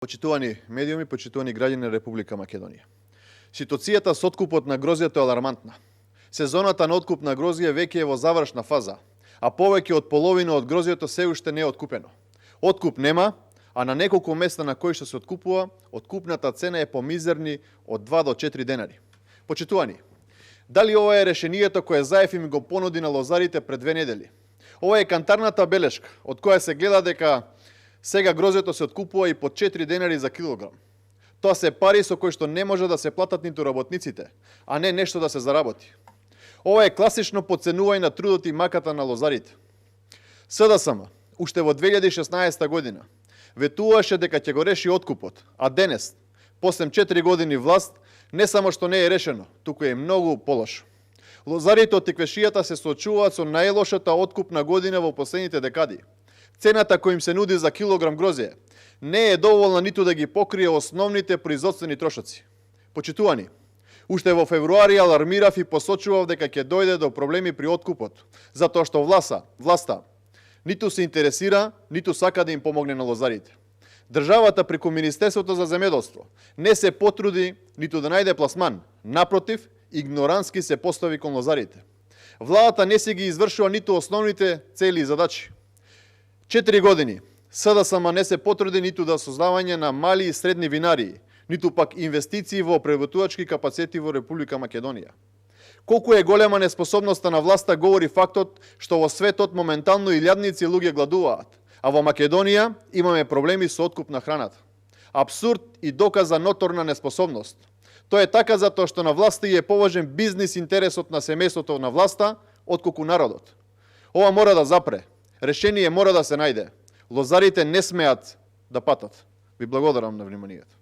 Почитувани медиуми, почитувани граѓани на Република Македонија. Ситуацијата со откупот на грозјето е алармантна. Сезоната на откуп на грозје веќе е во завршна фаза, а повеќе од половина од грозјето се уште не е откупено. Откуп нема, а на неколку места на кои што се откупува, откупната цена е помизерни од 2 до 4 денари. Почитувани, дали ова е решението кое Заев им го понуди на лозарите пред 2 недели? Ова е кантарната белешка, од која се гледа дека сега грозјето се откупува и по 4 денари за килограм. Тоа се пари со кои што не може да се платат ниту работниците, а не нешто да се заработи. Ова е класично подценување на трудот и маката на лозарите. СДСМ, уште во 2016 година, ветуваше дека ќе го реши откупот, а денес, после 4 години власт, не само што не е решено, туку е многу полошо. Лозарите од Тиквешијата се соочуваат со најлошата откупна година во последните декади. Цената која им се нуди за килограм грозје не е доволна ниту да ги покрие основните производствени трошоци. Почитувани, уште во февруари алармирав и посочував дека ќе дојде до проблеми при откупот, затоа што власта ниту се интересира, ниту сака да им помогне на лозарите. Државата преку Министерството за земјоделство не се потруди ниту да најде пласман, напротив, игнорантски се постави кон лозарите. Владата не се ги извршува ниту основните цели и задачи. 4 години СДСМ не се потруди ниту да создавање на мали и средни винарии, ниту пак инвестиции во преработувачки капацитети во Република Македонија. Колку е голема неспособноста на власта говори фактот што во светот моментално илјадници луѓе гладуваат, а во Македонија имаме проблеми со откуп на храната. Апсурд и доказ за ноторна неспособност. Тоа е така затоа што на власта е поважен бизнис интересот на семејството на власта отколку народот. Ова мора да запре. Решение мора да се најде. Лозарите не смеат да патат. Ви благодарам на вниманието.